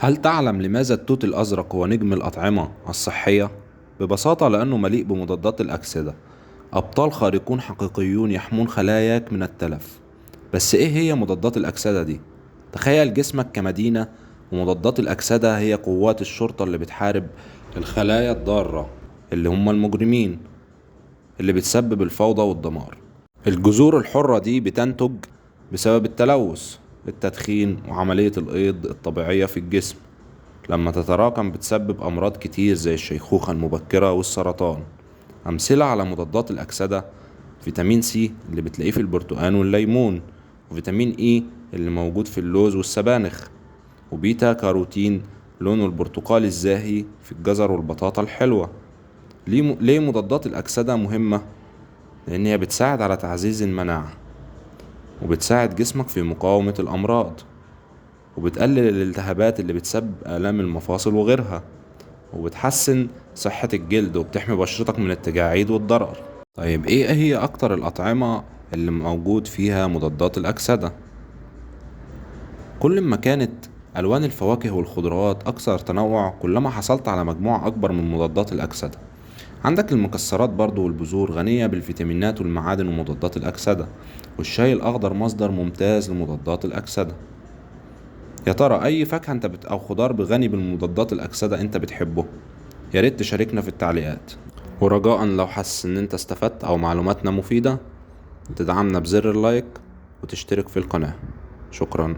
هل تعلم لماذا التوت الأزرق هو نجم الأطعمة الصحية؟ ببساطة لأنه مليء بمضادات الأكسدة، أبطال خارقون حقيقيون يحمون خلاياك من التلف. بس إيه هي مضادات الأكسدة دي؟ تخيل جسمك كمدينة، ومضادات الأكسدة هي قوات الشرطة اللي بتحارب الخلايا الضارة اللي هم المجرمين اللي بتسبب الفوضى والدمار. الجذور الحرة دي بتنتج بسبب التلوث، التدخين، وعملية الأيض الطبيعية في الجسم. لما تتراكم بتسبب أمراض كتير زي الشيخوخة المبكرة والسرطان. أمثلة على مضادات الأكسدة: فيتامين سي اللي بتلاقيه في البرتقال والليمون، وفيتامين إي اللي موجود في اللوز والسبانخ، وبيتا كاروتين لونه البرتقالي الزاهي في الجزر والبطاطا الحلوة. ليه مضادات الأكسدة مهمة؟ لأن هي بتساعد على تعزيز المناعة، وبتساعد جسمك في مقاومة الأمراض، وبتقلل الالتهابات اللي بتسبب آلام المفاصل وغيرها، وبتحسن صحة الجلد، وبتحمي بشرتك من التجاعيد والضرر. طيب ايه هي اكتر الأطعمة اللي موجود فيها مضادات الأكسدة؟ كل ما كانت ألوان الفواكه والخضروات أكثر تنوع، كلما حصلت على مجموعة أكبر من مضادات الأكسدة. عندك المكسرات برضو والبذور غنية بالفيتامينات والمعادن ومضادات الأكسدة، والشاي الأخضر مصدر ممتاز لمضادات الأكسدة. يا ترى أي فاكهة أنت أو خضار غني بالمضادات الأكسدة أنت بتحبه؟ يا ريت تشاركنا في التعليقات. ورجاء لو حاسس إن أنت استفدت أو معلوماتنا مفيدة، تدعمنا بزر اللايك وتشترك في القناة. شكرا.